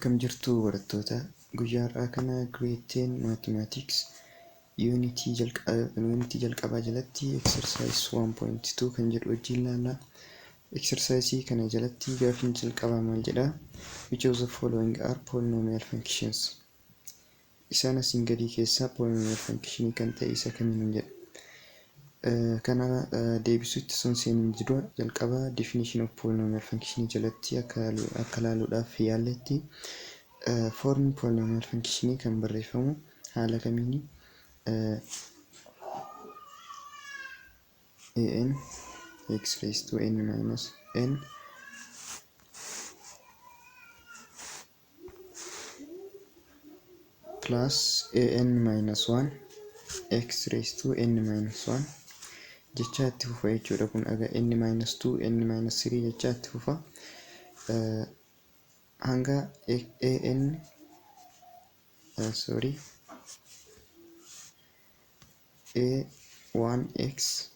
Akkam jirtu barattoota? Guyyaa har'aa kana Grade 10 Mathematics Unitii jalqabaa jalatti Exercise 1.2 kan jedhu wajjin ilaalla. Exercise kana jalatti gaafiin jalqabaa maal jedha? Which of the following are polynomial functions? Isaan asiin gadii keessaa polynomial function kan ta'e isa kamiin jedha. Kana deebisuutti osoo hin seeniin dura, jalqaba definition of polynomial function jalatti akka ilaaluudhaaf yaalletti, form polynomial function kan barreeffamu haala kamiini? An x raised to n minus n plus an minus 1 x raised to n minus 1 jecha itti fufa jechuudha. Kun aga n minus 2, n minus 3 jecha itti fufa, hanga an, sorry, a 1 x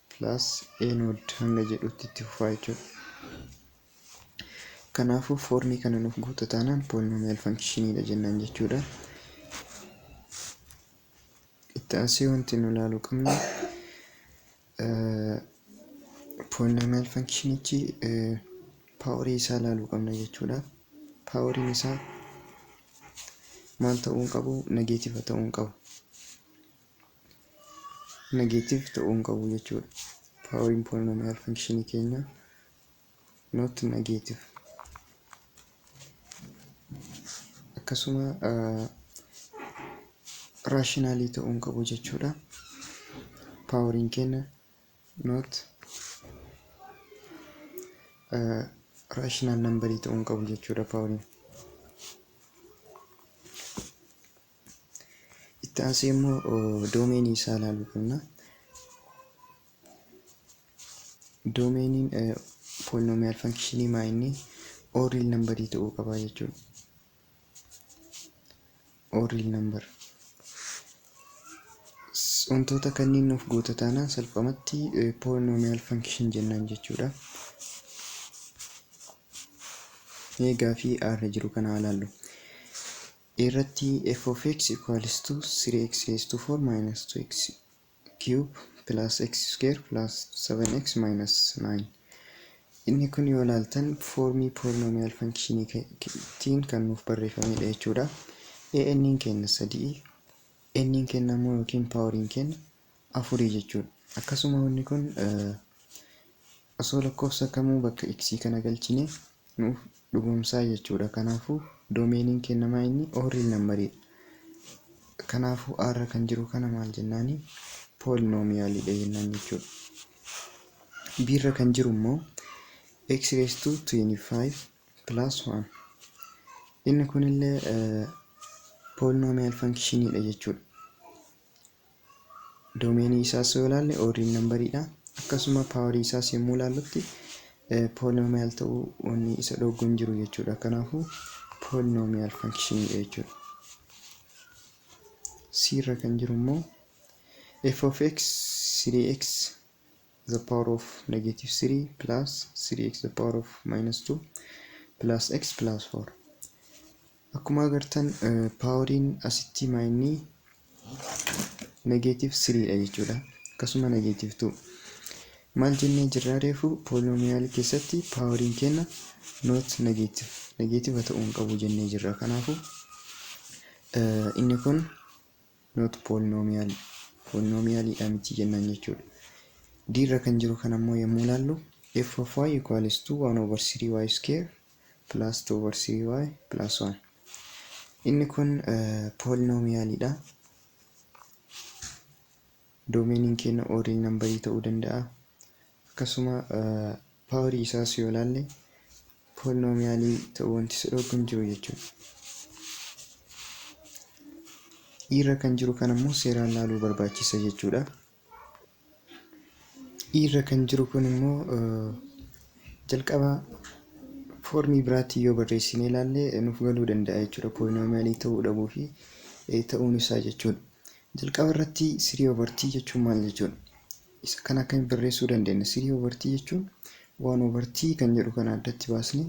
plus a naught hanga jedhutti itti fufa jechuudha. Kanaafuu foormii kana nuuf guuta taanaan polynomial functionidha jennaan jechuudha. Itti aansee wanti nu ilaaluu qabnu, polynomial functionichi powerii isaa ilaaluu qabna jechuudha. Poweriin isaa maal ta'uu hin qabu? Negative ta'uu hin qabu. Negative ta'uu hin qabu jechuudha. Poweriin polynomial functionii keenya not negative. Akkasuma rationalii ta'uu hin qabu jechuudha. Poweriin keenya not rational numberii ta'uu hin qabu jechuudha poweriin. Itti aansee immoo domainii isaa ilaaluu qabna. Domainiin polynomial functionii maa inni? All real numberii ta'uu qaba jechuudha. All real number. Wantoota kanneen nuuf guuta taanaan salphumatti polynomial function jennaan jechuudha. Mee gaafii A irra jiru kana haa ilaallu. Irratti f of x equals to 3x raised to 4 minus 2x cube plus x square plus 7x minus 9. Inni kun yoo ilaaltan foormii polynomial functioniitiin kan nuuf barreeffamedha jechuudha. AN keenya sadii, N keenya immoo yookiin poweriin keenya afurii jechuudha. Akkasuma wanni kun osoo lakkoofsa kamuu bakka x kana galchine nuuf dhugoomsaa jechuudha. Kanaafuu domainiin keenya maa inni? All real numberiidha. Kanaafuu A irra kan jiru kana maal jennaani? Polynomialidha jennaan jechuudha. B irra kan jiru immoo x raised to 25 plus 1. Inni kunillee polynomial functionidha jechuudha. Domainii isaas yoo ilaalle all real numberiidha. Akkasuma powerii isaas yommuu ilaallutti polynomial ta'uu wanni isa dhorku hin jiru jechuudha. Kanaafuu polynomial functionidha jechuudha. C irra kan jiru immoo f of x 3x the power of negative 3 plus 3x the power of minus 2 plus x plus 4. Akkuma agartan poweriin asitti maayinni? Negative 3 dha jechuudha. Akkasuma negative 2. Maal jennee jirraa reefu? Polynomial keessatti poweriin keenya not negative, negative ta'uu hin qabu jennee jirra. Kanaafuu inni kun not polynomial, polynomialidha miti jennaan jechuudha. D irra kan jiru kan ammoo yommuu ilaallu f of y equals to 1 over 3y square plus 2 over 3y plus 1. Inni kun polynomialidha. Domainiin keenya all real numberii ta'uu danda'a. Akkasuma powerii isaas yoo ilaalle polynomialii ta'uu wanti isa dhorku hin jiru jechuudha. E irra kan jiru kan ammoo seeraan ilaaluu barbaachisa jechuudha. E irra kan jiru kun immoo jalqaba foormii biraatti yoo barreessine ilaalle nuuf galuu danda'a jechuudha. Polynomialii ta'uu dhabuu fi ta'uun isaa jechuudha. Jalqaba irratti 3 over t jechuun maal jechuudha? Isa kana akkamitti barreessuu dandeenya? 3 over t jechuun 1 over t kan jedhu kana addatti baasnee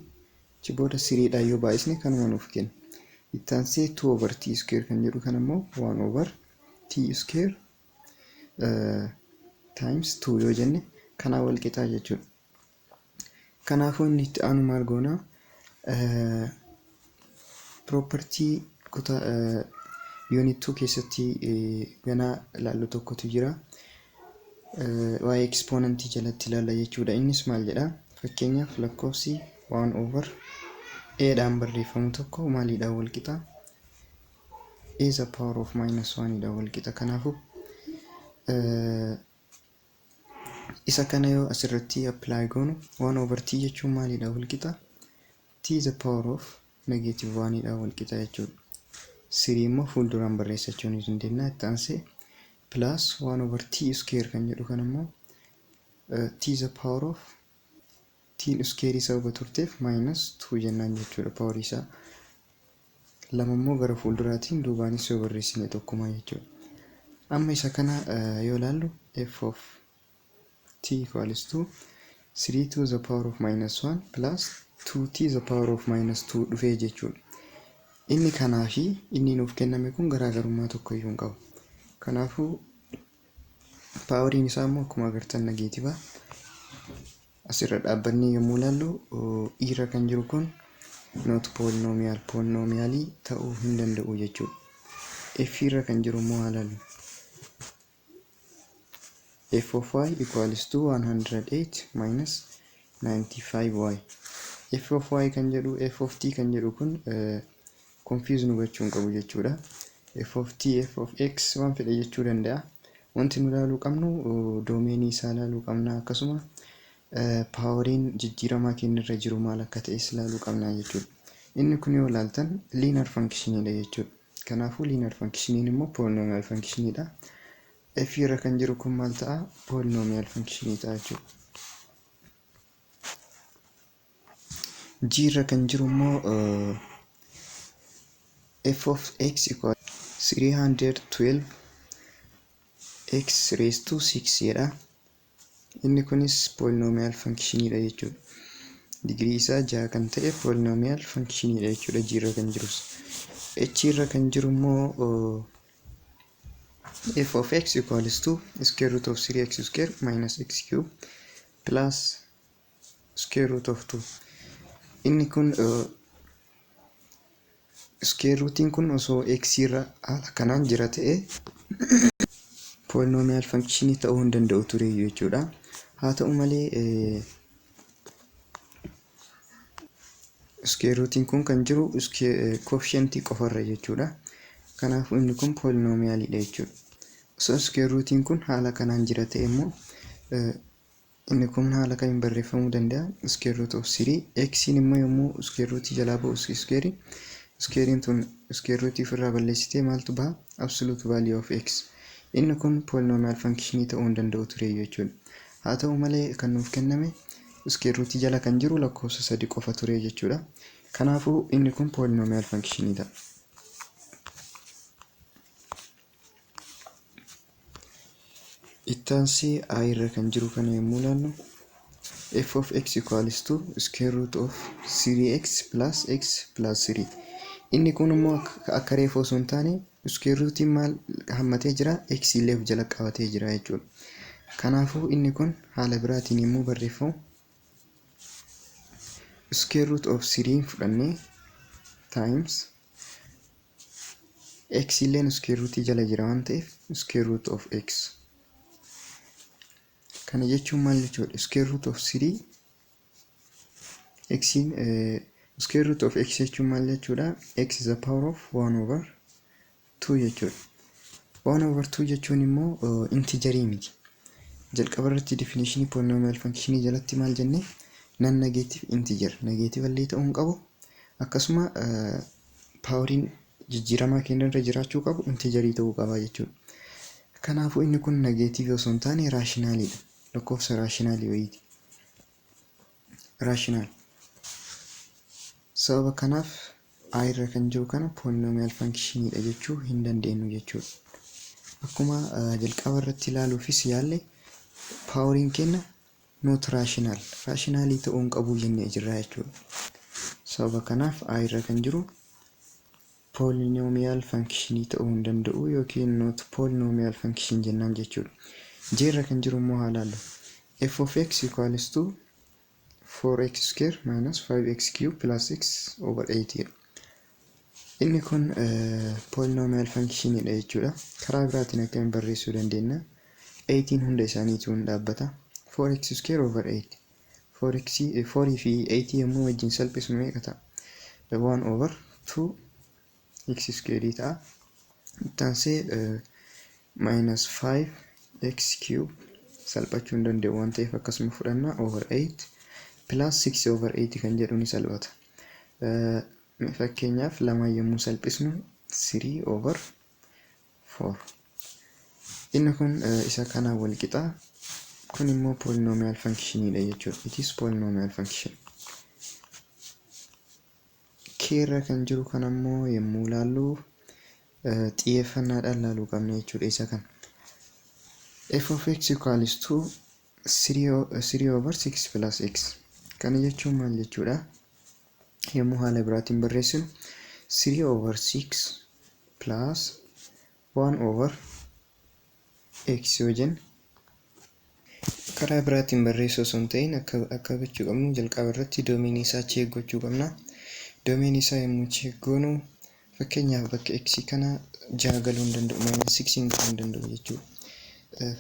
Achi booda threedhaan yoo baay'isne kanuma nuuf kenna. Itti aansee 2 over t square kan jedhu kan immoo 1 over t square times 2 yoo jenne kanaa wal qixaa jechuudha. Kanaafuu inni itti aanu maal goonaa? Property kutaa unit 2 keessatti ganaa ilaallu tokkotu jira. Waa'ee exponentii jalatti ilaalla jechuudha. Innis maal jedhaa? Fakkeenyaaf, lakkoofsi 1 over a dhaan barreeffamu tokko maaliidhaan wal qixa? A the power of minus 1 dhaan wal qixa. Kanaafuu isa kana yoo asirratti apply goonu, 1 over t jechuun maaliidhaan wal qixa? T the power of negative 1 dhaan wal qixa jechuudha. Three immoo fuulduraan barreessachuu ni dandeenya. Itti aansee plus 1 over t square kan jedhu kan immoo t the power of, t square sababa turteef, minus 2 jennaan jechuudha power isaa. Lama immoo gara fuulduraatiin duubaanis yoo barreessine tokkuma jechuudha. Amma isa kana yoo ilaallu, f of t equals to 3 to the power of minus 1 plus 2t the power of minus 2 dhufee jechuudha. Inni kanaa fi inni nuuf kenname kun garaagarummaa tokko iyyuu hin qabu. Kanaafuu poweriin isaa immoo akkuma agartan negative. Asirra dhaabbannee yommuu ilaallu, irra kan jiru kun not polynomial, polynomialii ta'uu hin danda'u jechuudha. F irra kan jiru immoo haa ilaallu. F of y equals to 108 minus 95y. F of y kan jedhu, f of t kan jedhu kun confuse nu gochuu hin qabu jechuudha. F of t, f of x waan fedhe jechuu danda'a. Wanti nu ilaaluu qabnu domainii isaa ilaaluu qabna, akkasuma poweriin jijjiiramaa kennirra jiru maal akka ta'es ilaaluu qabna jechuudha. Inni kun yoo ilaaltan linear functionidha jechuudha. Kanaafuu linear functioniin immoo polynomial functionidha. F irra kan jiru kun maal ta'a? Polynomial functionii ta'a jechuudha. G irra kan jiru immoo f of x equal 312 x raised to 6 jedha. Inni kunis polynomial functionidha jechuudha. Digirii isaa 6 kan ta'e polynomial functionidha jechuudha G irra kan jirus. H irra kan jiru immoo f of x equals to square root of 3x square minus x cube plus square root of 2. Inni kun square rootiin kun osoo x irra haala kanaan jira ta'e polynomial functionii ta'uu hin danda'u ture jechuudha. Haa ta'u malee, square rootiin kun kan jiru coefficientii qofarra jechuudha. Kanaafuu inni kun polynomialidha jechuudha. Osoo square rootiin kun haala kanaan jira ta'e immoo inni kun haala kamiin barreeffamuu danda'a? Square root of 3 x immoo yommuu square rootii jalaa ba'u, squarein tun square rootii ofirraa balleessitee maaltu baha? Absolute value of x. Inni kun polynomial functionii ta'uu hin danda'u ture jechuudha. Haa ta'u malee, kan nuuf kenname square rootii jala kan jiru lakkoofsa sadi qofa ture jechuudha. Kanaafuu inni kun polynomial functionii ta'a. Itti aansee i irra kan jiru kana yommuu ilaallu, f of x equals to square root of 3x plus x plus 3. Inni kun immoo akka reefu osoo hin taane square rootiin maal hammatee jira? X illee of jala qabatee jira jechuudha. Kanaafuu inni kun haala biraatiin yommuu barreeffamu, square root of 3 fudhannee times x illeen square rootii jala jira waan ta'eef square root of x. Kana jechuun maal jechuudha? Square root of 3 x, square root of x jechuun maal jechuudha? X is the power of 1 over 2 jechuudha. 1 over 2 jechuun immoo integerii miti. Jalqaba irratti definitionii polynomial functionii jalatti maal jenne? Non negative integer, negative illee ta'uu hin qabu, akkasuma poweriin jijjiiramaa kennarra jiraachuu qabu integerii ta'uu qaba jechuudha. Kanaafuu inni kun negative osoo hin taane rationaliidha. Lakkoofsa rationalii wayiiti. Rational. Sababa kanaaf i irra kan jiru kana polynomial functionidha jechuu hin dandeenyu jechuudha. Akkuma jalqaba irratti ilaaluufis yaalle, poweriin kenna not rational, rationalii ta'uu hin qabu jennee jirra jechuudha. Sababa kanaaf A irra kan jiru polynomial functionii ta'uu hin danda'u yookiin not polynomial function jennaan jechuudha. J irra kan jiru immoo haa ilaallu. F of x equals to 4x square minus 5x cube plus x over 8 jedha. Inni kun polynomial functionidha jechuudha. Karaa biraatiin akkamiin barreessuu dandeenya? 8 hunda isaaniitu hin dhaabbata. 4x square over 8. 4x 4 fi 8 yommuu wajjin salphisnu meeqa ta'a? 1 over 2 x square ta'a. Ittaansee minus 5 x cube salphachuu hin danda'u waan ta'eef akkasuma fudhanna, over 8 plus 6 over 8 kan jedhu ni salphata. Fakkeenyaaf, lama yommuu salphisnu 3 over 4. Inni kun isa kanaan wal qixa. Kun immoo polynomial functionidha jechuudha. It is polynomial function. K irra kan jiru kan ammoo yommuu ilaallu, xiyyeeffannaadhaan ilaaluu qabna jechuudha isa kana. F of x equals to 3 over 6 plus x. Kana jechuun maal jechuudha? Yommuu haala biraatiin barreessinu, 3 over 6 plus 1 over x yoo jenne, karaa biraatiin barreessuu osoo hin ta'in, akka gochuu qabnu, jalqaba irratti domainii isaa check gochuu qabna. Domainii isaa yommuu check goonu, fakkeenyaaf, bakka x kana 6 galuu hin danda'u, minus 6 galuu hin danda'u jechuudha.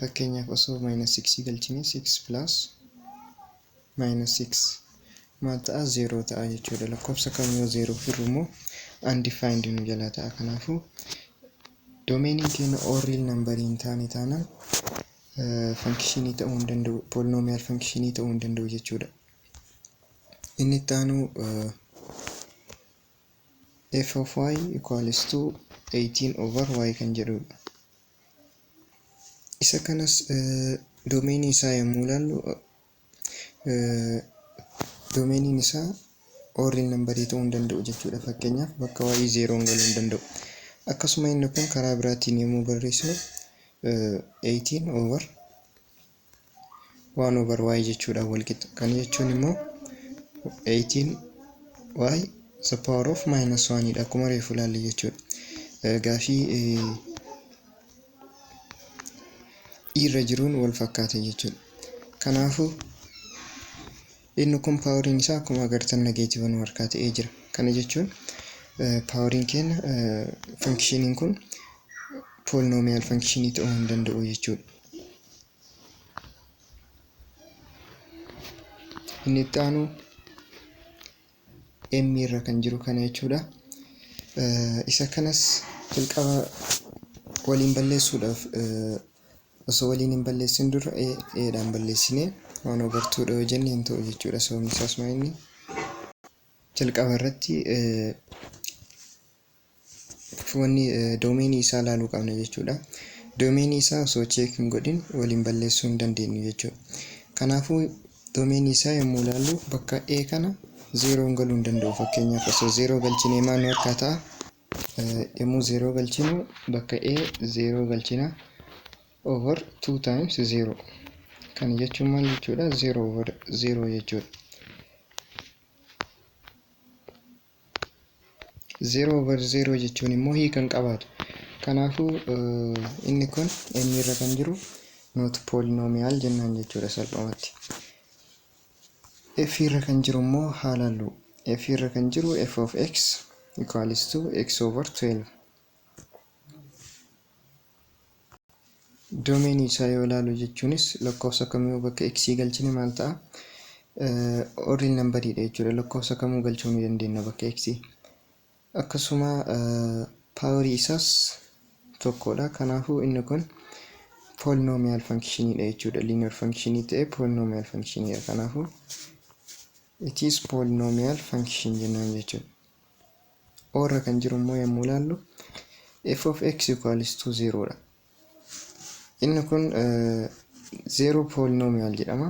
Fakkeenyaaf, osoo minus 6 galchine, 6 plus minus 6 maal ta'a? 0 ta'a jechuudha. Lakkoofsa kam yoo 0 hirru immoo undefined nu jalaa ta'a. Kanaafuu domainiin keenya all real number hin taane taanaan functionii ta'uu hin danda'u, polynomial functionii ta'uu hin danda'u jechuudha. Inni itti aanu f of y equals to 18 over y kan jedhudha. Isa kanas domainii isaa yommuu ilaallu, domainiin isaa all real numberii ta'uu hin danda'u jechuudha. Fakkeenyaaf, bakka y zeroon galuu hin danda'u. Akkasuma inni kun karaa biraatiin yommuu barreessinu, 18 over 1 over y jechuudhaan wal qixa. Kana jechuun immoo 18 y the power of minus 1 dha, akkuma reefu ilaalle jechuudha. Gaafii irra jiruun wal fakkaata jechuudha. Kanaafuu inni kun poweriin isaa akkuma agartan negative nu harkaa ta'ee jira. Kana jechuun poweriin keenya, functioniin kun polynomial functionii ta'uu hin danda'u jechuudha. Inni itti aanu M irra kan jiru kana jechuudha. Isa kanas jalqaba waliin balleessuudhaaf, osoo waliin hin balleessin dura A dhaan balleessinee one over two dha yoo jenne hin ta'u jechuudha. Sababni isaas maa inni jalqaba irratti wanni domainii isaa ilaaluu qabna jechuudha. Domainii isaa osoo check hin godhin waliin balleessuu hin dandeenyu jechuudha. Kanaafuu domainii isaa yommuu ilaallu, bakka A kana zeroon galuu hin danda'u. Fakkeenyaaf, osoo zero galchinee maal nu harkaa ta'a? Yommuu zero galchinu, bakka A zero galchina, over 2 times 0. Kana jechuun maal jechuudha? 0 over 0 jechuudha. 0 over 0 jechuun immoo hiika hin qabaatu. Kanaafuu inni kun, inni irra kan jiru, not polynomial jennaan jechuudha salphumatti. F irra kan jiru immoo haa laallu. F irra kan jiru f of x equals to x over 12. Domainii isaa yoo ilaalu, jechuunis lakkoofsa kamuu bakka x galchine maal ta'a? All real numberiidha jechuudha. Lakkoofsa kamuu galchuu ni dandeenya bakka x. Akkasuma powerii isaas tokkodha. Kanaafuu inni kun polynomial functionidha jechuudha. Linear functionii ta'ee polynomial functionidha. Kanaafuu it is polynomial function jennaan jechuudha. O irra kan jiru immoo yommuu ilaallu, f of x equals to 0 dha. Inni kun zero polynomial jedhama.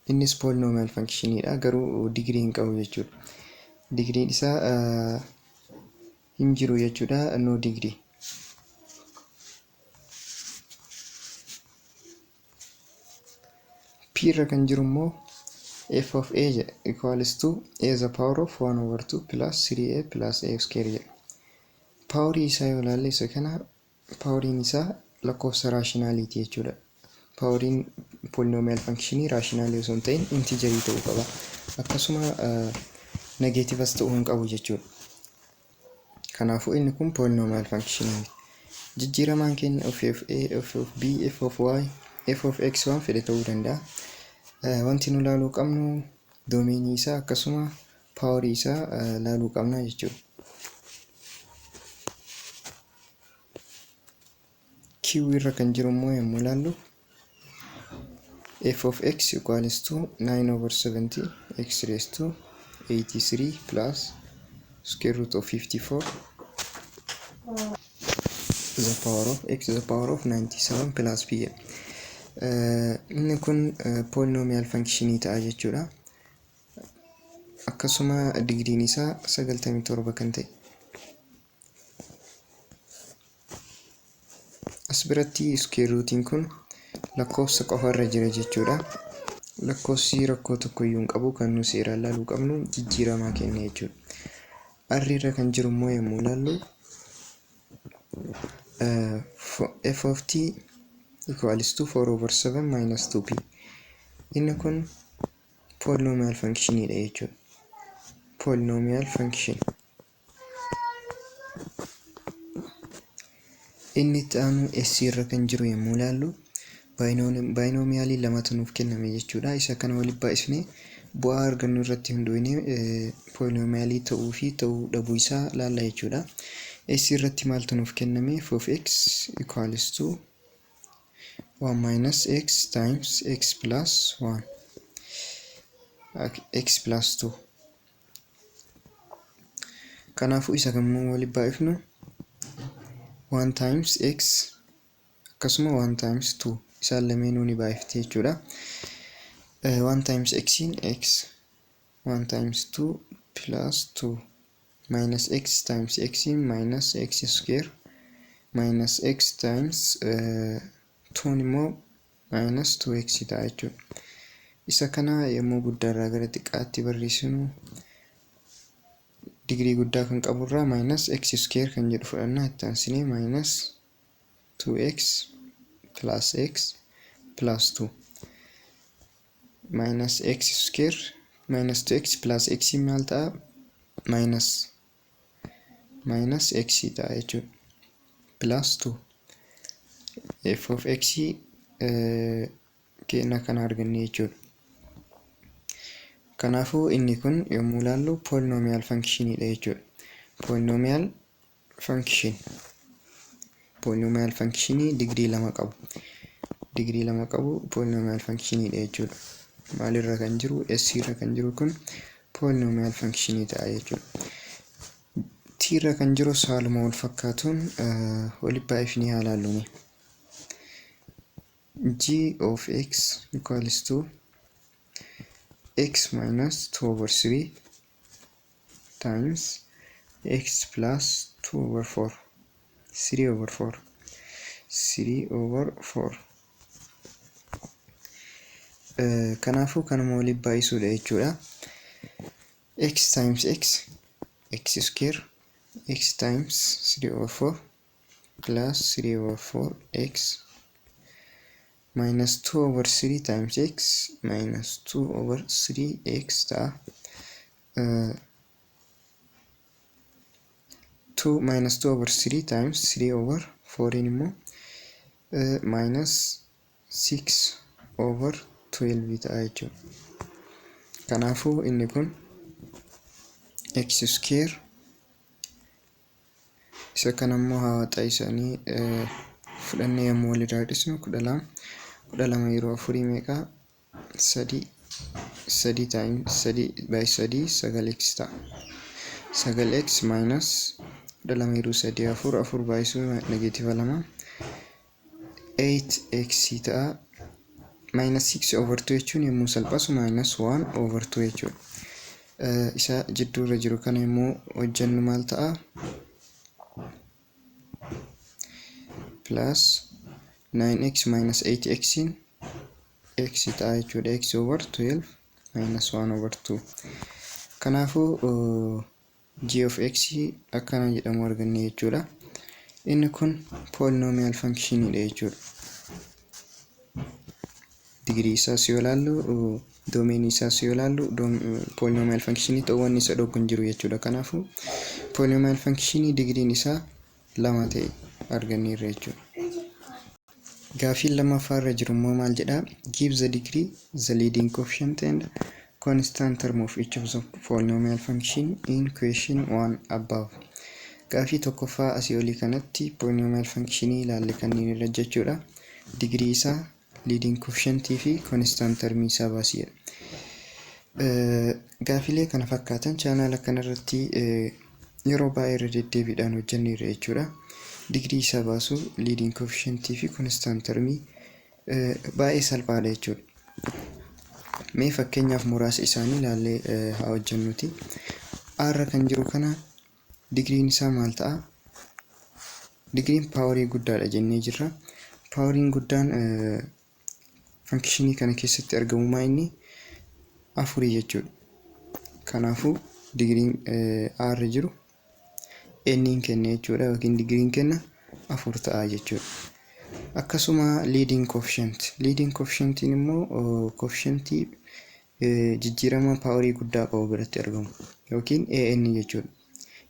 Innis polynomial functionidha, garuu digirii hin qabu jechuudha. Digiriin isaa hin jiru jechuudha, no degree. P irra kan jiru immoo F of a jedha equals to a the power of 1 over 2 plus 3a plus a square jedha. Paaworii isaa yoo ilaalle, isa kana paaworiin isaa lakkoofsa raashinaaliiti jechuudha. Paaworiin polynomial functionii raashinaalii osoo hin ta'in intijerii ta'uu qaba. Akkasuma negeetivas ta'uu hin qabu jechuudha. Kanaafuu inni kun polynomial functionii miti. Jijjiiramaan keenya f of a, f of b, f of y, f of x waan fedhe ta'uu danda'a. Wanti nu ilaaluu qabnu doomeenii isaa akkasuma paaworii isaa ilaaluu qabna jechuudha. Q irra kan jiru immoo yommuu ilaallu, f of x equals to 9 over 70 x raised to 83 plus square root of 54 the power of x the power of 97 plus p. Inni kun polynomial functionii ta'a jechuudha. Akkasuma digriin isaa 97 kan ta'e. As biratti square rootiin kun lakkoofsa qofarra jira jechuudha. Lakkoofsi rakkoo tokko iyyuu hin qabu, kan nu seeraan ilaaluu qabnu jijjiiramaa kenna jechuudha. R irra kan jiru immoo yommuu ilaallu, f of t equals to 4 over 7 minus 2p. Inni kun polynomial functionidha jechuudha. Polynomial function. Inni itti aanu S irra kan jiru yommuu ilaallu, baayinomiyaalii lamatu nuuf kenname jechuudha. Isa kana walitti baay'isnee bu'aa argannu irratti hundoofnee poolinomiyaalii ta'uu fi ta'uu dhabuu isaa ilaalla jechuudha. S irratti maaltu nuuf kenname? F of x equals to 1 minus x times x plus 1 x plus 2. Kanaafuu isa kamuu walitti baay'ifnu, 1 times x akkasuma 1 times 2, isaan lameenuu ni baay'ifti jechuudha. 1 times x in x, 1 times 2 plus 2, minus x times x in minus x square, minus x times 2 immoo minus 2x ta'a jechuudha. Isa kana yommuu guddaarraa gara xiqqaatti barreessinu, digirii guddaa kan qaburraa minus x square kan jedhu fudhannaa, itti aansinee minus 2x plus x plus 2. Minus x square minus 2x plus x maal ta'a? Minus x ta'a jechuudha. Plus 2. F of x kenna kana arganne jechuudha. Kanaafuu inni kun yommuu ilaallu polynomial functionidha jechuudha. Polynomial function. Polynomial functionii digirii lama qabu. Digirii lama qabu polynomial functionidha jechuudha. Maalirra kan jiru? S irra kan jiru kun polynomial functionii ta'a jechuudha. T irra kan jiru haaluma wal fakkaatuun walitti baay'ifnee haa ilaallu. G of x equals to x minus 2 over 3 times x plus 2 over 4, 3 over 4, 3 over 4. Kanaafuu kanuma walitti baay'isuudha jechuudha. X times x, x square, x times 3 over 4 plus 3 over 4 x minus 2 over 3 times x minus 2 over 3 x ta'a. 2 minus 2 over 3 times 3 over 4 immoo minus 6 over 12 ta'a jechuudha. Kanaafuu inni kun x square, isa kana immoo hawwaxa isaanii fudhannee yommuu walirraa hir'isnu, 12, 12 yeroo afurii meeqa? Sadii, sadii times sadii by sadii sagal x ta'a. Sagal x minus 12 yeroo sadii afur, afur baay'isuu negeetiiva lama 8x ta'a. Minus 6 over 2 jechuun yommuu salphasu minus 1 over 2 jechuudha. Isa jidduurra jiru kana yommuu hojjennu maal ta'a? Plus 9x minus 8x in x ta'a jechuudha. X over 12. Minus 1 over 2. Kanaafuu g of x akkana jedhamu arganne jechuudha. Inni kun polynomial functionidha jechuudha. Digirii isaas yoo ilaallu, domainii isaas yoo ilaallu, polynomial functionii ta'uu wanni isa dhorku hin jiru jechuudha. Kanaafuu polynomial functionii digiriin isaa 2 ta'e arganneerra jechuudha. Gaaffiin lammaffaa irra jiru immoo maal jedhaa? Give the degree, the leading coefficient and constant term of each of the polynomial function in question 1 above. Gaaffii tokkoffaa asii olii kanatti polynomial functionii ilaalle kanneen irra jechuudha. Digirii isaa, leading coefficientii fi constant termii isaa baasiidha. Gaaffilee kana fakkaatan chaanaala kanarratti yeroo baay'ee irra deddeebiidhaan hojjenneerra jechuudha. Digirii isaa baasuu, leading coefficientii fi constant termii baay'ee salphaadha jechuudha. Mee fakkeenyaaf muraasa isaanii ilaallee haa hojjennuti. A irra kan jiru kana digiriin isaa maal ta'a? Digiriin powerii guddaadha jennee jirra. Poweriin guddaan functionii kana keessatti argamu maa inni? Afurii jechuudha. Kanaafuu digiriin A irra jiru n kenna jechuudha, yookiin digiriin kenna 4 ta'a jechuudha. Akkasuma leading coefficient. Leading coefficientiin immoo coefficientii jijjiirama powerii guddaa qabu biratti argamu yookiin AN jechuudha.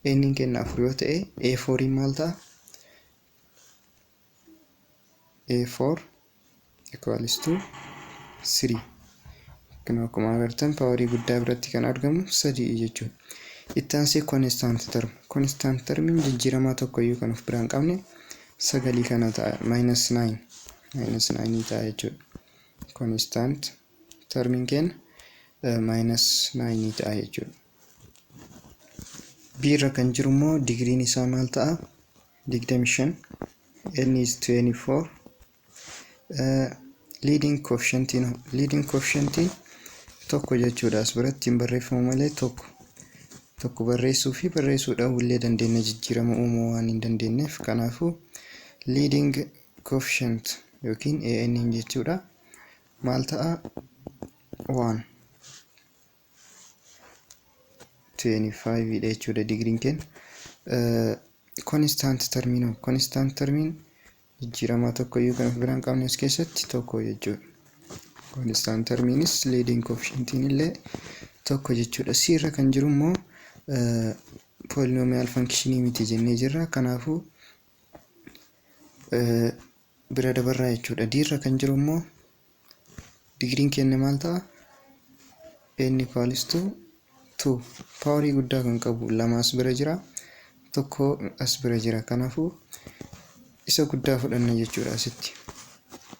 N kenna 4 yoo ta'e, A4 maal ta'a? A4 equals to 3. Kun akkuma agartan powerii guddaa biratti kan argamu 3 jechuudha. Itti aansee constant term. Constant termiin jijjiiramaa tokko iyyuu kan of biraa hin qabne sagalii kana ta'a. Minus 9. Minus 9 ta'a jechuudha. Constant termiin keenya minus 9 ta'a jechuudha. B irra kan jiru immoo digiriin isaa maal ta'a? 25. N is 24. Leading coefficientiin tokko jechuudha. As biratti hin barreeffamu malee tokko. Tokko barreessuu fi barreessuu dhabuu illee dandeenya, jijjiirama uumuu waan hin dandeenyeef. Kanaafuu leading coefficient yookiin AN jechuudha. Maal ta'a? 1 25 dha jechuudha digiriin keenya. Constant termiin, constant termiin jijjiiramaa tokko iyyuu kan of biraa hin qabne as keessatti tokko jechuudha. Constant termiinis leading coefficientiin illee tokko jechuudha. C irra kan jiru immoo polynomial functionii miti jennee jirra. Kanaafuu bira dabarraa jechuudha. D irra kan jiru immoo digiriin keenya maal ta'a? N equals to 2. Powerii guddaa kan qabu lama as bira jira. Tokko as bira jira. Kanaafuu isa guddaa fudhanna jechuudha asitti.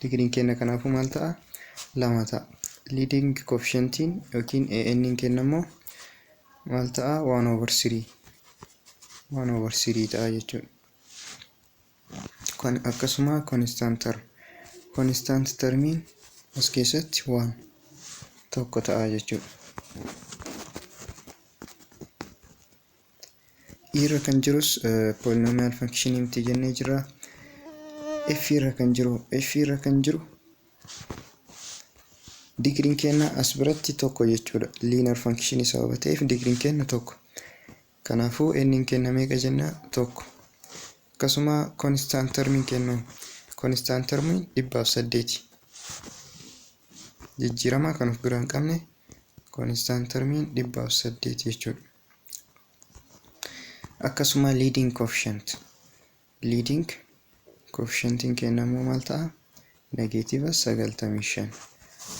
Digiriin keenya kanaafuu maal ta'a? 2 ta'a. Leading coefficientiin yookiin AN keenya immoo maal ta'a? 1 over 3. 1 over 3 ta'a jechuudha. Akkasuma constant term. Constant termiin as keessatti 1, 1 ta'a jechuudha. E irra kan jirus polynomial functionii miti jennee jirra. F irra kan jiru digiriin keenya as biratti tokko jechuudha. Linear functionii sababa ta'eef digiriin keenya tokko. Kanaafuu n keenya meeqa jenna? 1. Akkasuma constant termiin kennu, constant termiin 108. Jijjiirama kan of bira hin qabne constant termiin 108 jechuudha. Akkasuma leading coefficient. Leading coefficientiin keenya immoo maal ta'a? Negative 95.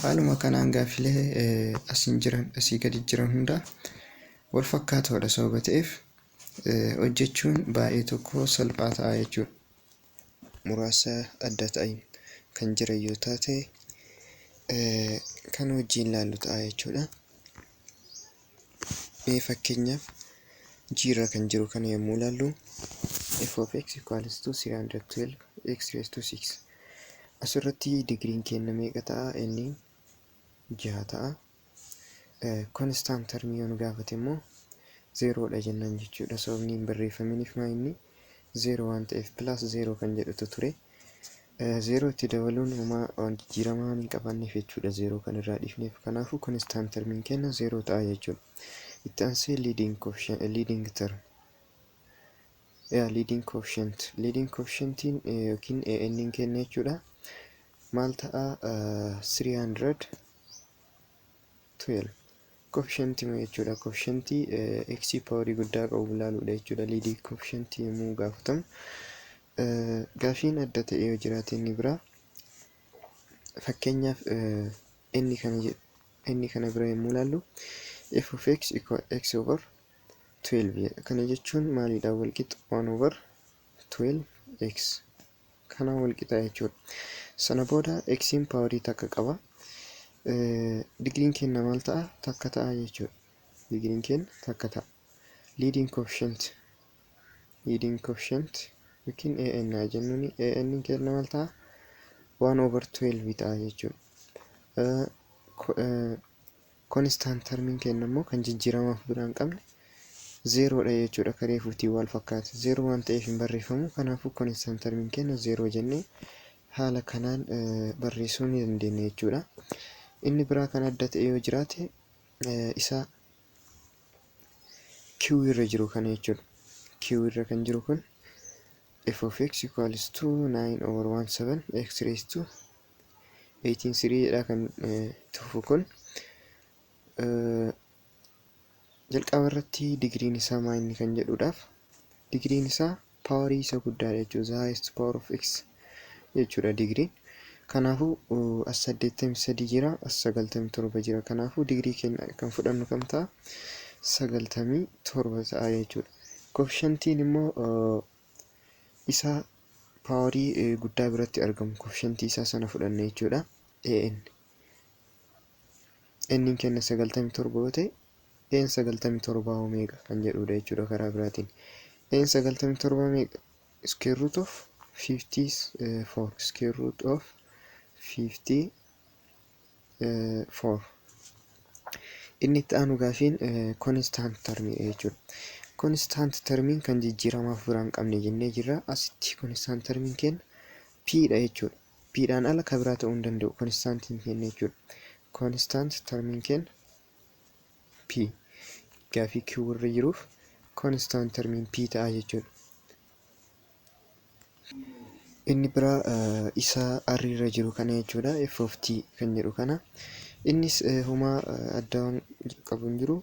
Haaluma kanaan gaaffilee asiin jiran, asii gadi jiran hunda wal fakkaatoodha sababa ta'eef hojjechuun baay'ee tokko salphaa ta'a jechuudha. Muraasa adda ta'an kan jiran yoo taate kan wajjin ilaallu ta'a jechuudha. Mee fakkeenyaaf G irra kan jiru kana yommuu ilaallu, f of x equals to 312 x raised to 6. Asirratti digiriin keenya meeqa ta'a? Inni 6 ta'a. Constant termii yoo nu gaafate immoo zeeroodha jennaan jechuudha. Sababni hin barreeffaminiif maa inni? Zeeroo waan ta'eef, plus zeeroo kan jedhutu ture. Zeeroo itti dabaluun homaa waan jijjiiramaa waan hin qabaanneef jechuudha zeeroo kan irraa dhiifneef. Kanaafuu constant termiin keenya zeeroo ta'a jechuudha. Itti aansee leading coefficient, leading term, yaa leading coefficient, leading coefficientiin yookiin an keenya jechuudha. Maal ta'a? 312 coefficientii jechuudha. Coefficientii x powerii guddaa qabu ilaaluudha jechuudha. Leading coefficientii yommuu gaafatamu. Gaafiin adda ta'e yoo jiraate inni biraa, fakkeenyaaf inni kana inni kana bira yommuu ilaallu, f of x equal x over 12 jedha. Kana jechuun maaliidhaan wal qixa? 1 over 12 x kanaan wal qixa jechuudha. Sana booda x'n powerii takka qaba. Digiriin keenya maal ta'a? Takka ta'a jechuudha. Digiriin keenya takka ta'a. Leading coefficient yookiin an haa jennuuni, an keenya maal ta'a? 1 over 12 ta'a jechuudha. Constant termiin keenya immoo kan jijjiiramaaf biraa hin qabne zeeroodha jechuudha. Karee fuutii wal fakkaata. Zeeroo waan ta'eef hin barreeffamu. Kanaafuu constant termiin keenya zeeroo jennee haala kanaan barreessuu ni dandeenya jechuudha. Inni biraa kan adda ta'e yoo jiraate isa Q irra jiru kana jechuudha. Q irra kan jiru kun f of x equals to 9 over 17 x raised to 18 3 jedha. Kan tufu kun jalqaba irratti digiriin isaa maa inni kan jedhuudhaaf, digiriin isaa powerii isa guddaadha jechuudha. The highest power of x jechuudha digiriin. Kanaafuu as 83 jira, as 97 jira. Kanaafuu digirii keenya kan fudhannu kam ta'a? 97 ta'a jechuudha. Coefficientiin immoo isa powerii guddaa biratti argamu, coefficientii isaa sana fudhanna jechuudha. AN. N keenya 97 yoo ta'e, N 97 hoo meeqa kan jedhudha jechuudha karaa biraatiin. N 97 meeqa? Square root of 54, square root of 54. Inni itti aanu gaafiin constant termiidha jechuudha. Constant termiin kan jijjiiramaaf biraa hin qabne jennee jirra. Asitti constant termiin keenya p dha jechuudha. P dhaan ala kan biraa ta'uu hin danda'u constantiin keenya jechuudha. Constant termiin keenya p. Gaafii q irra jiruuf constant termiin p ta'a jechuudha. Inni biraa isa r irra jiru kana jechuudha. F of t kan jedhu kana. Innis homaa adda waan qabu hin jiru.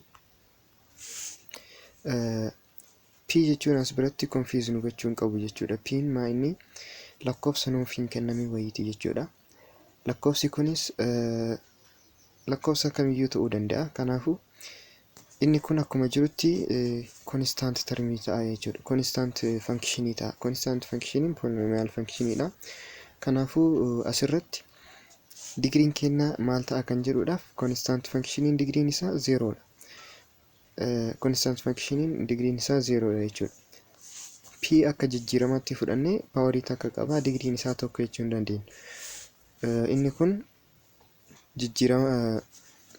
P jechuun as biratti confuse nu gochuu hin qabu jechuudha. P'n maa inni lakkoofsa nuuf hin kennamin wayiiti jechuudha. Lakkoofsi kunis lakkoofsa kamiyyuu ta'uu danda'a. Kanaafuu inni kun akkuma jirutti constant termii ta'a jechuudha. Constant functionii ta'a. Constant functioniin polynomial functioniidha. Kanaafuu asirratti digiriin keenya maal ta'a kan jedhuudhaaf, constant functioniin digiriin isaa zeeroodha. Constant functioniin digiriin isaa zeeroodha jechuudha. P akka jijjiiramaatti fudhannee powerii takka qaba, digiriin isaa tokko jechuu hin dandeenya. Inni kun jijjiirama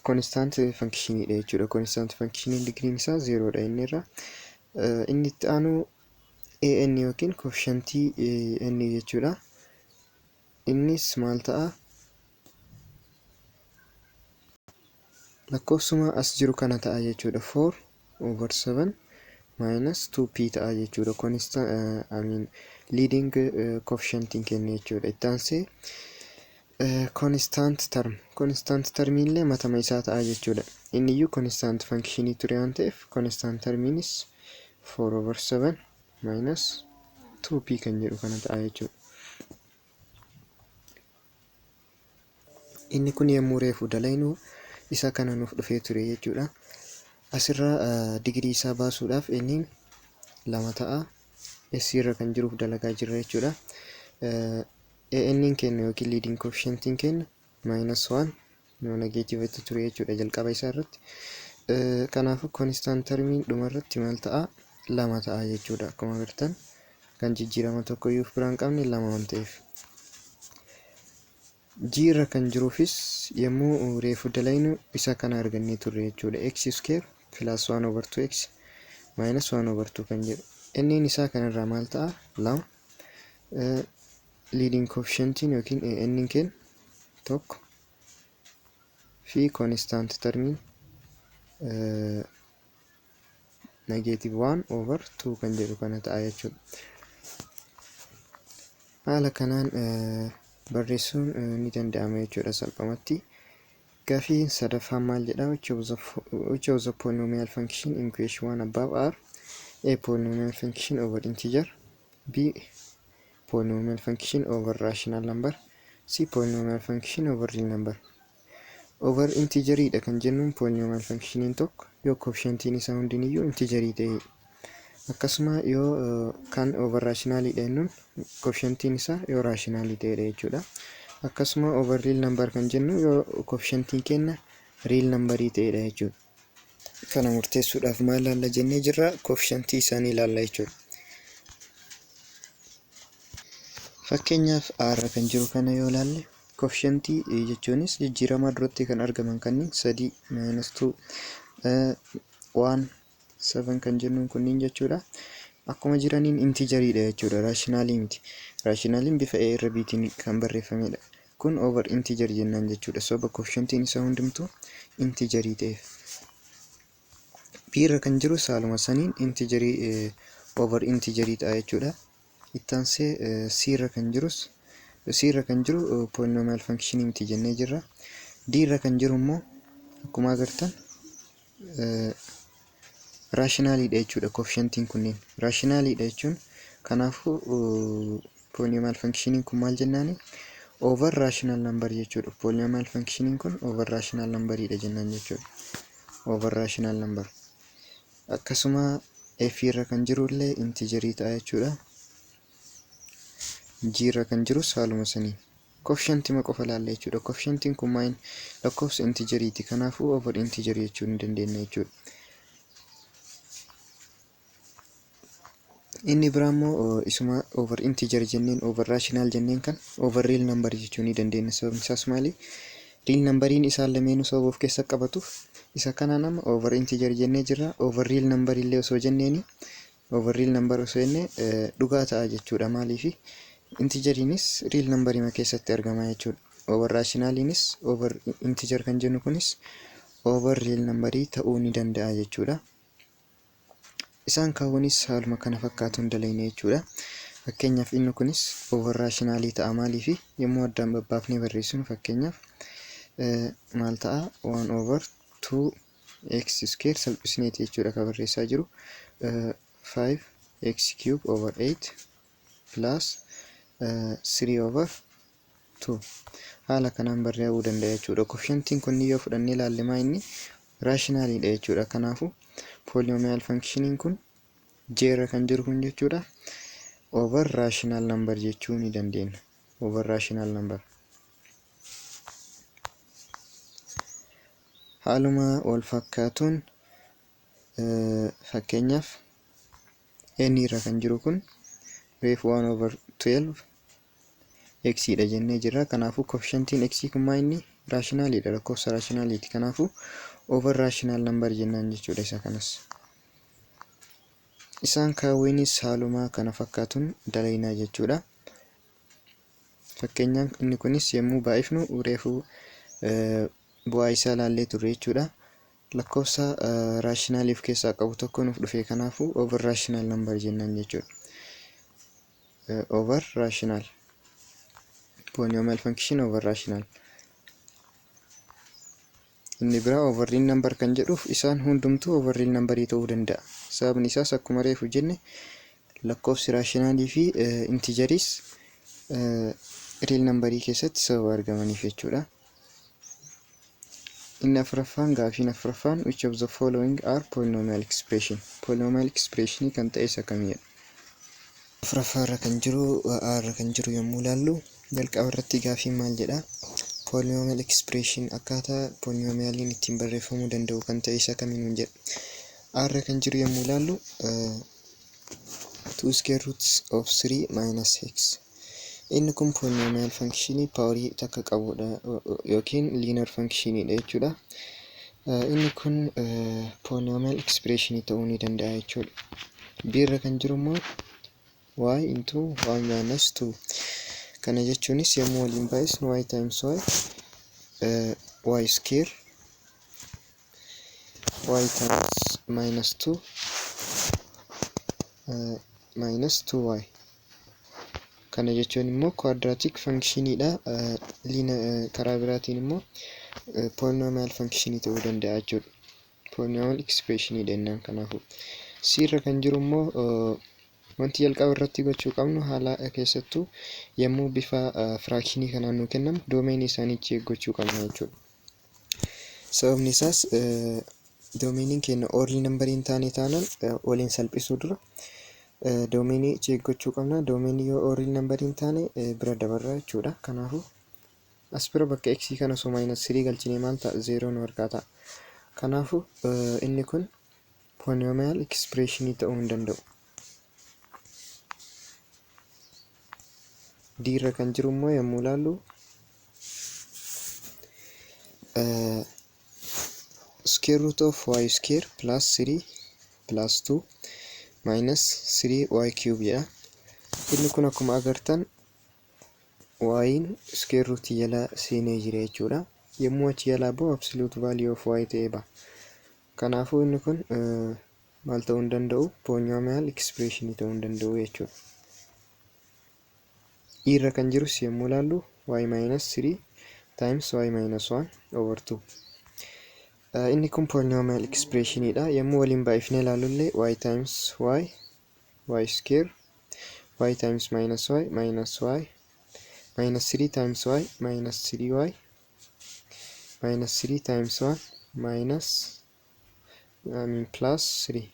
constant functioniidha jechuudha. Constant functioniin digiriin isaa zeeroodha inni irra. Inni itti aanu an yookiin coefficientii n jechuudha. Innis maal ta'a? Lakkoofsuma as jiru kana ta'a jechuudha. 4 over 7 minus 2p ta'a jechuudha. Constant, I mean, leading coefficientiin keenya jechuudha. Itti aansee constant term. Constant termiin illee matama isaa ta'a jechuudha. Inni iyyuu constant functionii ture waan ta'eef, constant termiinis 4 over 7 minus 2p kan jedhu kana ta'a jechuudha. Inni kun yommuu reefu dalaynu isa kana nuuf dhufee ture jechuudha. Asirraa digirii isaa baasuudhaaf inni lama ta'a. S irra kan jiruuf dalagaa jirra jechuudha. AN keenya yookiin leading coefficientiin keenya minus 1 no negative ture jechuudha jalqaba isaa irratti. Kanaafuu constant termiin dhuma irratti maal ta'a? Lama ta'a jechuudha. Akkuma agartan kan jijjiirama tokko iyyuu of biraa hin qabne lama waan ta'eef. G irra kan jiruufis yommuu reefu dalaynu isa kana argannee turre jechuudha. X square plus 1 over 2x minus 1 over 2 kan jedhu. Inni isaa kanarraa maal ta'a? Lama. Leading coefficientiin yookiin an keenya 1 fi constant termiin negative 1 over 2 kan jedhu kana ta'a jechuudha. Haala kanaan barreessuun ni danda'ama jechuudha salphumatti. Gaafiin sadaffaan maal jedha? Which of the polynomial function in question 1 above are: A, polynomial function over integer, B, polynomial function over rational number, C, polynomial function over real number. Over integeriidha kan jennuun polynomial functioniin tokko yoo coefficientiin isaa hundiniyyuu integerii ta'e, akkasuma yoo kan over rationalidha jennuun coefficientiin isaa yoo rationalii ta'edha jechuudha. Akkasuma over real number kan jennu yoo coefficientiin keenya real numberii ta'edha jechuudha. Kana murteessuudhaaf maal ilaalla jennee jirra? Coefficientii isaanii ilaalla jechuudha. Fakkeenyaaf, A irra kan jiru kana yoo ilaalle, coefficientii jechuunis jijjiiramaa duratti kan argaman kanneen 3, minus 2, 1, 7 kan jennuun kunniin jechuudha. Akkuma jiraniin integeriidha jechuudha. Rationalii miti. Rationaliin bifa A irra B'tiin kan barreeffamedha. Kun over integer jennaan jechuudha. Sababa coefficientiin isaa hundumtuu integerii ta'eef. B irra kan jiru haaluma saniin integerii over integerii ta'a jechuudha. Ittaansee C irra kan jiru polynomial function miti jennee jirra. D irra kan jiru immoo akkuma agartan rationaliidha jechuudha coefficientiin kunneen. Rationaliidha jechuun kanaafuu polynomial functioniin kun maal jennaani? Over rational number jechuudha. Polynomial functioniin kun over rational numberidha jennaan jechuudha. Over rational number. Akkasuma F irra kan jiru illee integerii ta'a jechuudha. G irra kan jirus haaluma sanii. Coefficientima qofa ilaalla jechuudha. Coefficientiin kun maal? Lakkoofsa integeriiti. Kanaafuu over integerii jechuu ni dandeenya jechuudha. Inni biraa immoo isuma over integer jenneen, over rational jenneen kan over real number jechuu ni dandeenya. Sababni isaas maali? Real numberiin isaan lameenuu sababa of keessa qabatuuf isa kanaan amma over integer jennee jirra. Over real number illee osoo jenneeni, over real number osoo jennee dhugaa ta'a jechuudha. Maaliifi? Integeriinis real numberima keessatti argama jechuudha. Over rationaliinis, over integer kan jennu kunis over real numberii ta'uu ni danda'a jechuudha. Isaan kaawwanis haaluma kana fakkaatuun dalayne jechuudha. Fakkeenyaaf, inni kunis over rationalii ta'a. Maaliifi? Yommuu addaan babbaafnee barreessinu, fakkeenyaaf, maal ta'a? 1 over 2 x square salphisneeti jechuudha kan barreessaa jiru, 5 x cube over 8 plus 3 over 2 haala kanaan barreeffamuu danda'a jechuudha. Coefficientiin kun yoo fudhannee ilaalle, maa inni? Rationaliidha jechuudha. Kanaafuu polynomial functioniin kun J irra kan jiru kun jechuudha, over rational number jechuu ni dandeenya. Over rational number. Haaluma wal fakkaatuun, fakkeenyaaf, N irra kan jiru kun reefu 1 over 12 x dha jennee jirra. Kanaafuu coefficientiin x kun maa inni? Rationaliidha, lakkoofsa rationaliiti. Kanaafuu over rational number jennaan jechuudha isa kanas. Isaan kaawwinis haaluma kana fakkaatuun dalaynaa jechuudha. Fakkeenyaaf, inni kunis yommuu baay'ifnu reefu bu'aa isaa ilaallee turre jechuudha. Lakkoofsa rationalii of keessaa qabu tokko nuuf dhufe, kanaafuu over rational number jennaan jechuudha. Over rational, polynomial function over rational. Inni biraa over real number kan jedhuuf isaan hundumtuu over real numberii ta'uu danda'a. Sababni isaas akkuma reefu jenne lakkoofsi rationalii fi integeriis real numberii keessatti sababa argamaniif jechuudha. Inni afuraffaan, gaafiin afuraffaan, which of the following are polynomial expression? Polynomial expressionii kan ta'e isa kamidha? Afuraffaa irra kan jiru, A irra kan jiru yommuu ilaallu, jalqaba irratti gaafiin maal jedha? Polynomial expression, akkaataa polynomialiin ittiin barreeffamuu danda'u kan ta'e isa kamiin jedha. A irra kan jiru yommuu ilaallu, 2 square roots of 3 minus x. Inni kun polynomial functionii powerii takka qabudha yookiin linear functionidha jechuudha. Inni kun polynomial expressionii ta'uu ni danda'a jechuudha. B irra kan jiru immoo y into y minus 2. Kana jechuunis yommuu waliin baay'isnu y times y, y square, y times minus 2, minus 2y. Kana jechuun immoo quadratic functioniidha. Karaa biraatiin immoo polynomial functionii ta'uu danda'a jechuudha. Polynomial expressionii jennaan kanaafuu. C irra kan jiru immoo, wanti jalqaba irratti gochuu qabnu, haala keessattuu yommuu bifa fractionii kanaan nuu kennamu, domainii isaanii check gochuu qabna jechuudha. Sababni isaas domainiin keenya all real numberii hin taane taanaan, waliin salphisuu dura domainii check gochuu qabna. Domainii yoo all real numberii hin taane bira dabarra jechuudha. Kanaafuu as bira bakka x kana osoo minus 3 galchinee maal ta'a? Zeeroo nu harkaa ta'a. Kanaafuu inni kun polynomial expressionii ta'uu hin danda'u. D irra kan jiru immoo yommuu ilaallu, square root of y square plus 3 plus 2 minus 3 y cube jedha. Inni kun akkuma agartan y'n square root jala seenee jira jechuudha. Yommuu achi jalaa bahu absolute value of y ta'ee baha. Kanaafuu inni kun maal ta'uu hin danda'u? Polynomial expression ta'uu hin danda'u jechuudha. E irra kan jirus yommuu ilaallu, y minus 3 times y minus 1 over 2. Inni kun polynomial expressionidha. Yommuu waliin baay'ifnee ilaallu illee, y times y, y square, y times minus y, minus y, minus 3 times y, minus 3y, minus 3 times 1, minus, I mean, plus 3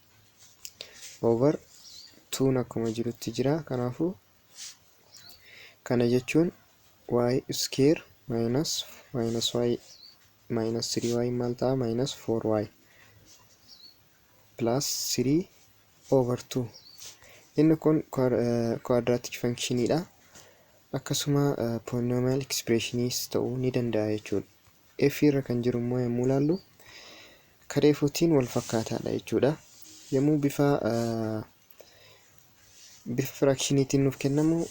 over 2 akkuma jirutti jira. Kanaafuu kana jechuun y square minus minus y minus 3y maal ta'a? Minus 4y plus 3 over 2. Inni kun quadratic functionidha. Akkasuma polynomial expressionis ta'uu ni danda'a jechuudha. F irra kan jiru immoo yommuu ilaallu, kareefuutiin wal fakkaataadha jechuudha. Yommuu bifa fractioniitiin nuuf kennamu,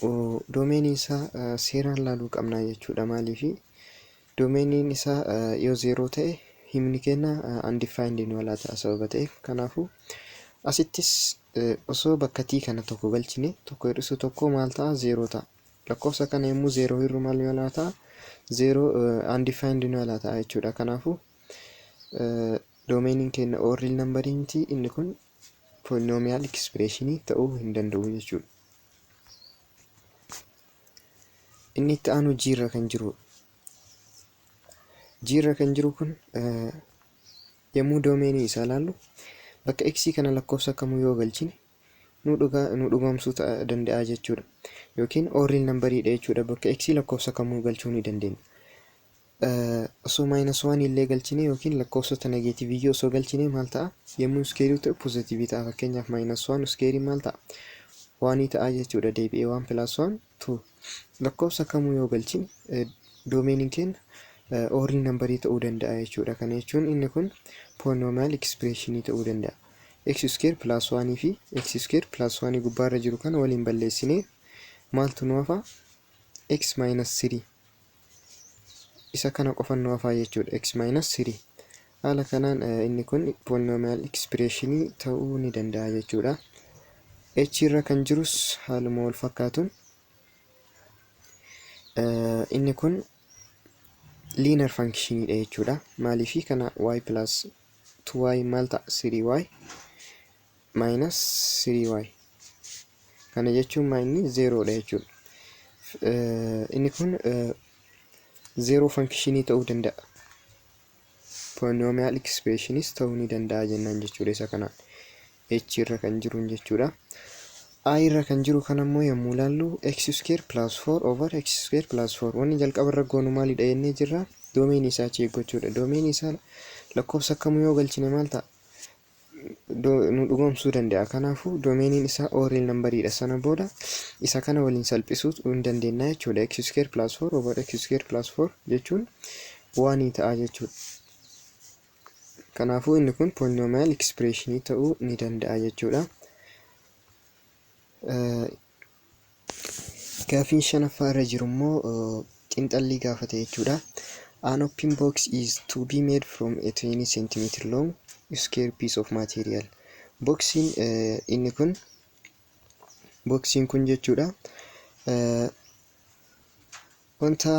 domainii isaa seeraan laaluu qabna jechuudha. Maaliifi domainiin isaa yoo zeeroo ta'e, himni keenya undefined nu alaa ta'a sababa ta'eef. Kanaafuu asittis osoo bakka t kana tokko galchine, tokko hir'isuu tokko maal ta'a? Zeeroo ta'a. Lakkoofsa kana yommuu zeeroo hir'u maal nu alaa ta'a? Zeeroo, undefined nu alaa ta'a jechuudha. Kanaafuu domainiin keenya all real numberii miti, inni kun polynomial expressionii ta'uu hin danda'u jechuudha. Inni itti aanu G irra kan jiru. G irra kan jiru kun yommuu domainii isaa ilaallu, bakka x kana lakkoofsa kamuu yoo galchine nu dhugoomsuu danda'a jechuudha. Yookiin all real numberiidha jechuudha. Bakka x lakkoofsa kamuu galchuu ni dandeenya. Osoo minus one illee galchine yookiin lakkoofsota negativeii osoo galchine maal ta'a? Yommuu squareii ta'u positiveii ta'a. Fakkeenyaaf minus one squareii maal ta'a? Oneii ta'a jechuudha. Deebi'ee one plus one, two. Lakkoofsa kamuu yoo galchine domainiin keenya all real numberii ta'uu danda'a jechuudha. Kana jechuun inni kun polynomial expressionii ta'uu danda'a. X square plus 1 fi x square plus 1 gubbaarra jiru kana waliin balleessinee maaltu nu hafa? X minus 3 isa kana qofan nu hafaa jechuudha. X minus 3. Haala kanaan inni kun polynomial expressionii ta'uu ni danda'a jechuudha. H irra kan jirus haaluma wal fakkaatuun inni kun linear functionidha jechuudha. Maaliifi kana y plus 2y maal ta'a? 3y minus 3y. Kana jechuun maa inni zeeroodha jechuudha. Inni kun zeeroo functionii ta'uu danda'a. Polynomial expressionis ta'uu ni danda'a jennaan jechuudha isa kanaan. H irra kan jiruun jechuudha. I irra kan jiru kan ammoo yommuu ilaallu, x square plus 4 over x square plus 4. Wanni jalqaba irra goonu maalidha jennee jirra? Domainii isaa check gochuudha. Domainii isaa lakkoofsa kamuu yoo galchine maal ta'a? Nu dhugoomsuu danda'a. Kanaafuu domainiin isaa all real numberiidha. Sana booda isa kana waliin salphisuu hin dandeenya jechuudha. X square plus 4 over x square plus 4 jechuun oneii ta'a jechuudha. Kanaafuu inni kun polynomial expressionii ta'uu ni danda'a jechuudha. Gaaffiin shanaffaa irra jiru immoo xiinxallii gaafate jechuudha. An open box is to be made from a 20 cm long square piece of material. Boxiin inni kun, boxiin kun jechuudha, wanta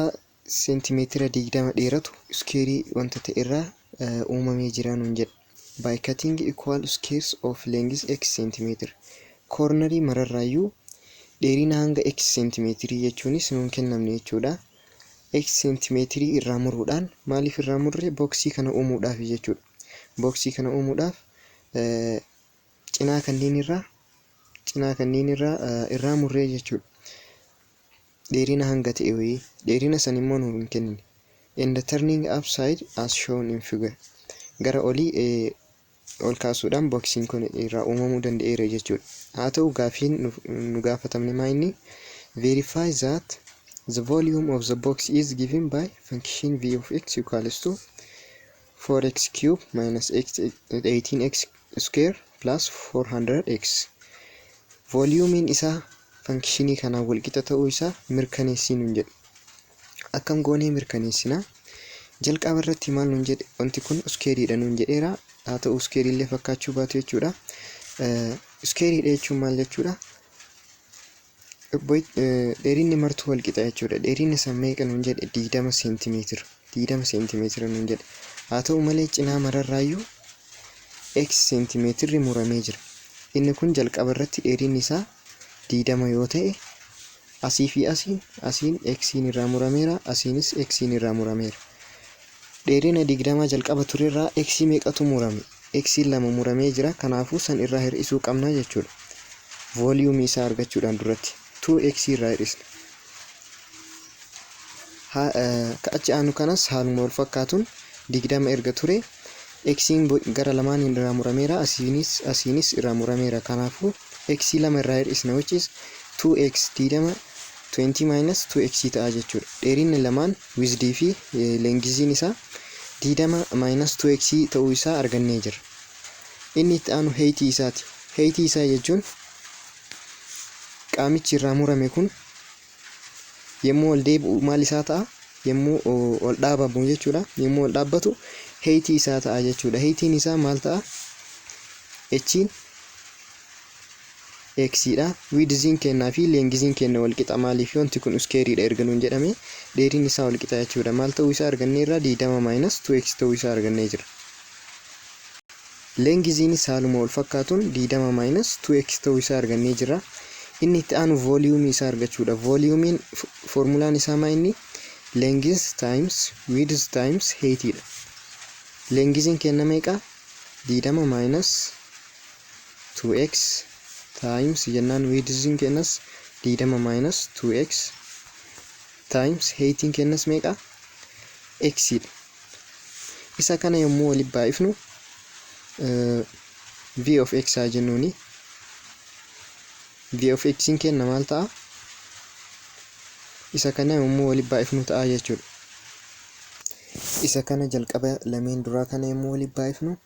seentimeetira 20 dheeratu squareii wanta ta'e irraa uumamee jira nuun jedha. By cutting equal squares of length x centimeter. Cornerii mararraayyuu dheerina hanga x seentimeetirii jechuunis nuun kennamne jechuudha. X seentimeetirii irraa muruudhaan, maaliif irraa murre? Boxii kana uumuudhaaf jechuudha. Boxii kana uumuudhaaf cinaa kanneen irraa irraa murree jechuudha. Dheerina hanga ta'e wayii, dheerina san immoo nuuf hin kennine. And turning upside as shown in figure. Gara olii ol kaasuudhaan boxiin kun irraa uumamuu danda'eera jechuudha. Haa ta'u, gaaffiin nu gaafatamne maa inni? Verify that the volume of the box is given by function v of x equals to 4x cube minus x 18x square plus 400x. Volumiin isaa functionii kanaan walqixa ta'uu isaa mirkaneessii nuun jedhe. Akkam goonee mirkaneessinaa? Jalqaba irratti maal nuun jedhe? Wanti kun squareiidha nuun jedheera. Haa ta'u, squareii illee fakkaachuu baatu jechuudha. Squareiidha jechuun maal jechuudha? Dheerinni martuu walqixa jechuudha. Dheerinni san meeqa nuun jedhe? 20 seentimeetira. 20 seentimeetira nuun jedhe. Haa ta'u malee, cinaa mararraayyuu x seentimeetirri muramee jira. Inni kun jalqaba irratti dheerinni isaa 20 yoo ta'e, asii fi asiin asiin xiin irraa murameera, asiinis xiin irraa murameera. Dheerina 20 jalqaba turerraa x meeqatu murame? X lama muramee jira. Kanaafuu san irraa hir'isuu qabna jechuudha. Volumeii isaa argachuudhaan duratti 2x irraa hir'isna. Ka achi aanu kanas haaluma wal fakkaatuun 20 erga ture, xiin gara lamaaniin irraa murameera, asiinis asiinis irraa murameera. Kanaafuu x lama irraa hir'isna, which is 2x, 20, 20 minus 2x ta'a jechuudha. Dheerinni lamaan, widthii fi lengthiin isaa, 20 minus 2x ta'uu isaa argannee jira. Inni itti aanu heightii isaati. Heightii isaa jechuun qaamichi irraa murame kun yommuu ol deebi'u maal isaa ta'a? Yommuu ol dhaabamu jechuudha. Yommuu ol dhaabbatu heightii isaa ta'a jechuudha. Heightiin isaa maal ta'a? Hiin xdha. Widthiin kennaa fi lengthiin kenna wal qixa. Maaliif? Wanti kun squareiidha erga nuun jedhame, dheerinni isaa wal qixa jechuudha. Maal ta'uu isaa arganneerra? 20 minus 2x ta'uu isaa argannee jira. Lengthiinis haaluma wal fakkaatuun 20 minus 2x ta'uu isaa argannee jira. Inni itti aanu volumeii isaa argachuudha. Volumiin foormulaan isaa maa inni? Length times width times heightiidha. Lengthiin kenna meeqa? 20 minus 2x times jennaan, widthiin kennas 20 minus 2x times heightiin kennas meeqa? X dha. Isa kana yommuu walitti baay'ifnu, v of x haa jennuuni. V of x kenna maal ta'a? Isa kana yommuu walitti baay'ifnu ta'a jechuudha. Isa kana jalqaba lameen duraa kana yommuu walitti baay'ifnu,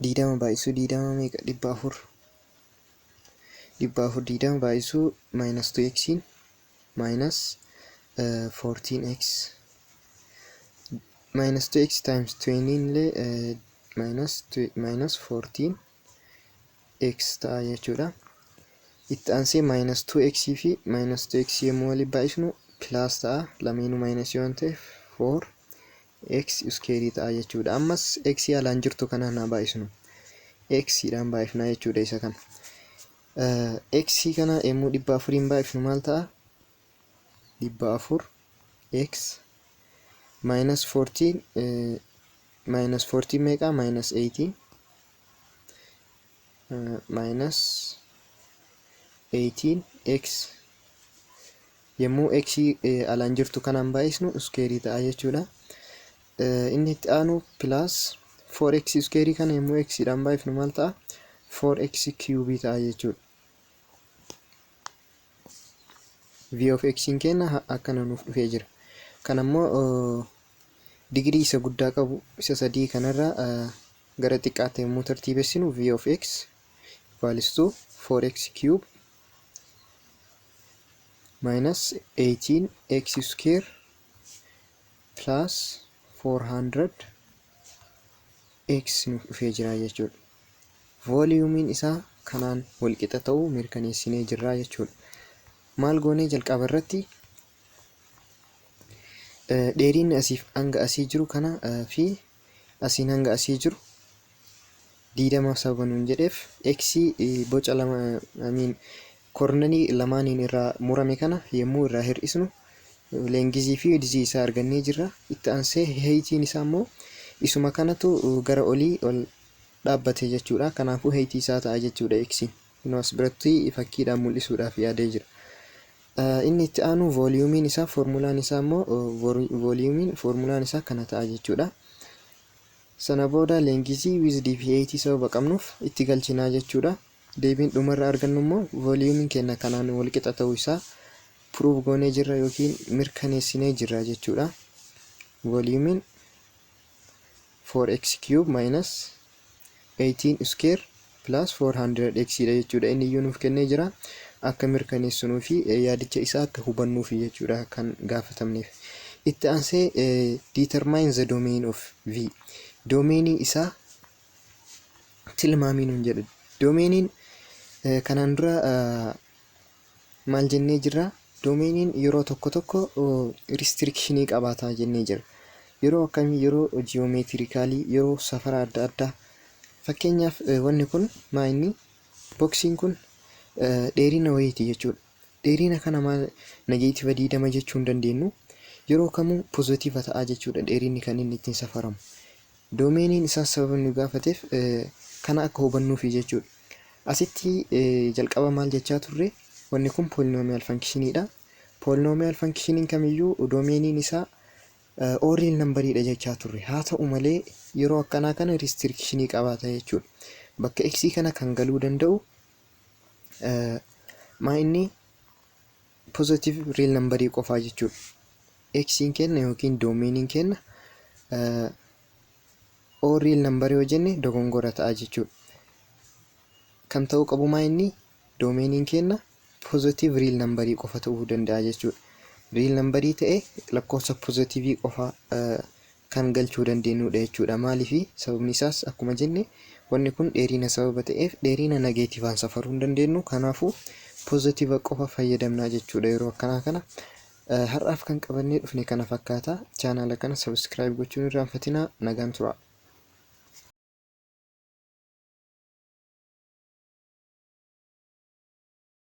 20 baay'isuu 20 meeqa? 400. 400, 20 baay'isuu minus 2x minus 14x, minus 2x times 20 illee minus 14 x ta'a jechuudha. Itti aansee minus 2x fi minus 2x yommuu walitti baay'isnu plus ta'a, lameenuu minus waan ta'eef 4 x square ta'a jechuudha. Ammas x alaan jirtu kanaan haa baay'isnu. X dhaan baay'ifnaa jechuudha isa kana. X kana yommuu 400n baay'ifnu maal ta'a? 400 x minus 14 minus 14 meeqa? Minus 18, minus 18 x yommuu x alaan jirtu kanaan baay'isnu square ta'a jechuudha. Inni itti aanu plus 4x square kana yommuu x dhaan baay'ifnu maal ta'a? 4x cube ta'a jechuudha. V of x kenna akkana nuuf dhufee jira. Kan ammoo digirii isa guddaa qabu isa sadii kanarra gara xiqqaatti yommuu tartiibessinu, v of x equals to 4x cube minus 18 x square plus 400 x nuuf dhufee jira jechuudha. Volumeiin isaa kanaan walqixa ta'uu mirkaneessinee jirra jechuudha. Maal goonee? Jalqaba irratti dheerinni asiif hanga asii jiru kana fi asiin hanga asii jiru 20 sababa nuun jedheef, x boca lama amiin cornerii lamaaniin irraa murame kana yommuu irraa hir'isnu lengthii fi widthii isaa argannee jirra. Itti aansee heightiin isaa immoo isuma kanatu gara olii ol dhaabbate jechuudha. Kanaafuu heightii isaa ta'a jechuudha x. Inni as biratti fakkiidhaan mul'isuudhaaf yaadee jira. Inni itti aanu volumeiin isaa, foormulaan isaa immoo, volumeiin foormulaan isaa kana ta'a jechuudha. Sana booda lengthii, widthii fi heightii sababa qabnuuf itti galchinaa jechuudha. Deebiin dhumarra argannu immoo volumeiin keenya kanaan walqixa ta'uu isaa proof goonee jirra yookiin mirkaneessinee jirra jechuudha. Volumeiin 4x cube minus 18 square plus 400x dha jechuudha. Inni iyyuu nuuf kennee jira. Akka mirkaneessinuu fi yaadicha isaa akka hubannuufi jechuudha kan gaafatamneef. Itti aansee determine the domain of V. Domainii isaa tilmaamii nuun jedha. Domainiin kanaan dura maal jennee jirra? Domainiin yeroo tokko tokko restrictionii qabaataa jennee jira. Yeroo akkamii? Yeroo geometricalii, yeroo safara adda addaa. Fakkeenyaaf, wanni kun maa inni boxiin kun dheerina wayiiti jechuudha. Dheerina kana maal negative 20 jechuu hin dandeenyu. Yeroo kamuu positive ta'a jechuudha dheerinni kan inni ittiin safaramu. Domainiin isaas sababa nu gaafateef kana akka hubannuufi jechuudha. Asitti jalqaba maal jechaa turre? Wanni kun polynomial functioniidha. Polynomial functioniin kamiyyuu domainiin isaa all real numberiidha jechaa turre. Haa ta'u malee, yeroo akkanaa kana restrictionii qabaata jechuudha. Bakka x kana kan galuu danda'u maa inni positive real numberii qofaa jechuudha. X'n kenna yookiin domainiin kenna all real number yoo jenne dogongora ta'a jechuudha. Kan ta'uu qabu maa inni domainiin kenna positive real numberii qofa ta'uu danda'a jechuudha. Real numberii ta'e lakkoofsa positiveii qofa kan galchuu dandeenyudha jechuudha. Maaliifi? Sababni isaas akkuma jenne wanni kun dheerina sababa ta'eef dheerina negativeaan safaruu hin dandeenyu. Kanaafuu positive qofa fayyadamnaa jechuudha yeroo akkanaa kana. Har'aaf kan qabannee dhufne kana fakkaata. Channela kana subscribe gochuun irraanfatinaa. Nagaan tura.